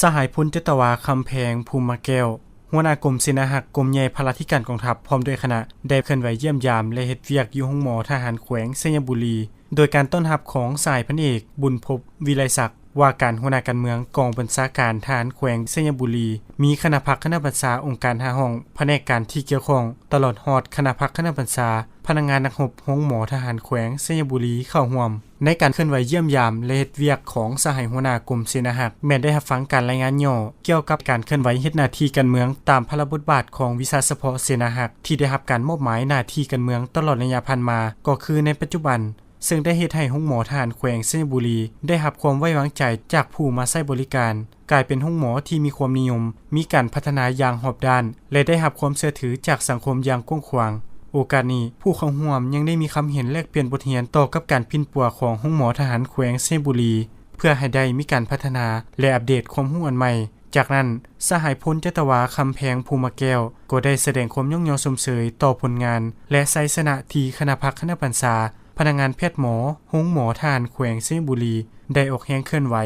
ສະຫາຍພົນຈັດຕະວາ ຄຳແພງ ພູມມະແກ້ວ ຫົວໜ້າກົມເສນາຮັກ ກົມໃຫຍ່ພະລາທິການກອງທັບ ພ້ອມດ້ວຍຄະນະ ໄດ້ເຄື່ອນໄຫວຢ້ຽມຢາມ ແລະ ເຮັດວຽກຢູ່ໂຮງໝໍທະຫານແຂວງໄຊຍະບູລີ ໂດຍການຕ້ອນຮັບຂອງສະຫາຍພັນເອກ ບຸນພົບ ວິໄລສັກ ວ່າການຫົວໜ້າການເມືອງ ກອງບັນຊາການທະຫານແຂວງໄຊຍະບູລີ, ມີຄະນະພັກຄະນະບັນຊາ ອົງການຫ້າຫ້ອງ, ພະແນກການທີ່ກ່ຽວຂ້ອງ, ຕະຫຼອດຮອດຄະນະພັກຄະນະບັນຊາ, ພະນັກງານນັກຮົບໂຮງໝໍທະຫານແຂວງໄຊຍະບູລີເຂົ້າຮ່ວມ. ໃນການເຄື່ອນໄຫວຢ້ຽມຢາມ ແລະ ເຮັດວຽກຂອງສະຫາຍຫົວໜ້າກົມເສນາຮັກ ແມ່ນໄດ້ຮັບຟັງການລາຍງານຫຍໍ້ກ່ຽວກັບການເຄື່ອນໄຫວເຮັດໜ້າທີ່ການເມືອງ ຕາມພາລະບົດບາດຂອງວິຊາສະເພາະເສນາຮັກ ທີ່ໄດ້ຮັບການມອບໝາຍໜ້າທີ່ການເມືອງຕະຫຼອດໄລຍະຜ່ານມາ ກໍຄືໃນປັດຈຸບັນ ເຊິ່ງໄດ້ເຮັດໃຫ້ໂຮງໝໍທະຫານແຂວງໄຊຍະບູລີ ໄດ້ຮັບຄວາມໄວ້ວາງໃຈຈາກຜູ້ມາໃຊ້ບໍລິການ, ກາຍເປັນໂຮງໝໍທີ່ມີຄວາມນິຍົມ, ມີການພັດທະນາຢ່າງຮອບດ້ານ ແລະ ໄດ້ຮັບຄວາມເຊື່ອຖືຈາກສັງຄົມຢ່າງກວ້າງຂວາງ. ໂອກາດນີ້, ຜູ້ເຂົ້າຮ່ວມຍັງໄດ້ມີຄຳເຫັນແລກປ່ຽນບົດຮຽນຕໍ່ກັບການປິ່ນປົວຂອງໂຮງໝໍທະຫານແຂວງໄຊຍະບູລີ ເພື່ອໃຫ້ໄດ້ມີການພັດທະນາ ແລະ ອັບເດດຄວາມຮູ້ອັນໃໝ່. ຈາກນັ້ນ, ສະຫາຍພົນຈັດຕະວາ ຄຳແພງ ພູມມະແກ້ວ ກໍໄດ້ສະແດງຄວາມຍ້ອງຍໍຊົມເຊີຍຕໍ່ຜົນງານ ແລະ ໄຊຊະນະທີ່ຄະນະພັກຄະນະບັນຊາ, ພະນັກງານແພດໝໍໂຮງໝໍທະຫານແຂວງໄຊຍະບູລີ ໄດ້ອອກແຮງເຄື່ອນໄຫວ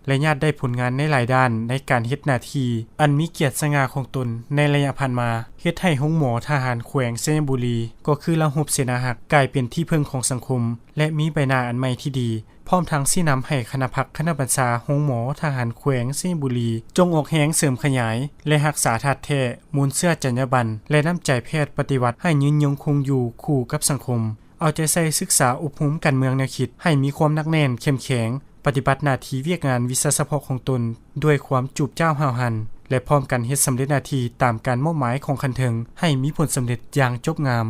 ແລະ ຍາດໄດ້ຜົນງານໃນຫຼາຍດ້ານໃນການເຮັດໜ້າທີ່ອັນມີກຽດສະຫງ່າຂອງຕົນໃນໄລຍະຜ່ານມາ, ເຮັດໃຫ້ໂຮງໝໍທະຫານແຂວງໄຊຍະບູລີ ກໍຄືລະບົບເສນາຮັກ ກາຍເປັນທີ່ເພິ່ງຂອງສັງຄົມ ແລະ ມີໃບໜ້າອັນໃໝ່ທີ່ດີ. ພ້ອມທັງຊີ້ນຳໃຫ້ຄະນະພັກຄະນະບັນຊາໂຮງໝໍທະຫານແຂວງໄຊຍະບູລີ ຈົ່ງອອກແຮງເສີມຂະຫຍາຍ ແລະ ຮັກສາທາດແທ້, ມູນເຊື້ອຈັນຍາບັນ ແລະ ນ້ຳໃຈແພດປະຕິວັດໃຫ້ຍືນຍົງຄົງຢູ່ຄູ່ກັບສັງຄົມ, ເອົາໃຈໃສ່ສຶກສາອົບຮົມການເມືອງແນວຄິດໃຫ້ມີຄວາມໜັກແໜ້ນເຂັ້ມແຂງ, ປະຕິບັດໜ້າທີ່ວຽກງານວິຊາສະເພາະຂອງຕົນດ້ວຍຄວາມຈູບຈ້າວຫ້າວຫັນ ແລະ ພ້ອມກັນເຮັດສຳເລັດໜ້າທີ່ຕາມການມອບໝາຍຂອງຂັ້ນເທິງໃຫ້ມີຜົນສຳເລັດຢ່າງຈົບງາມ.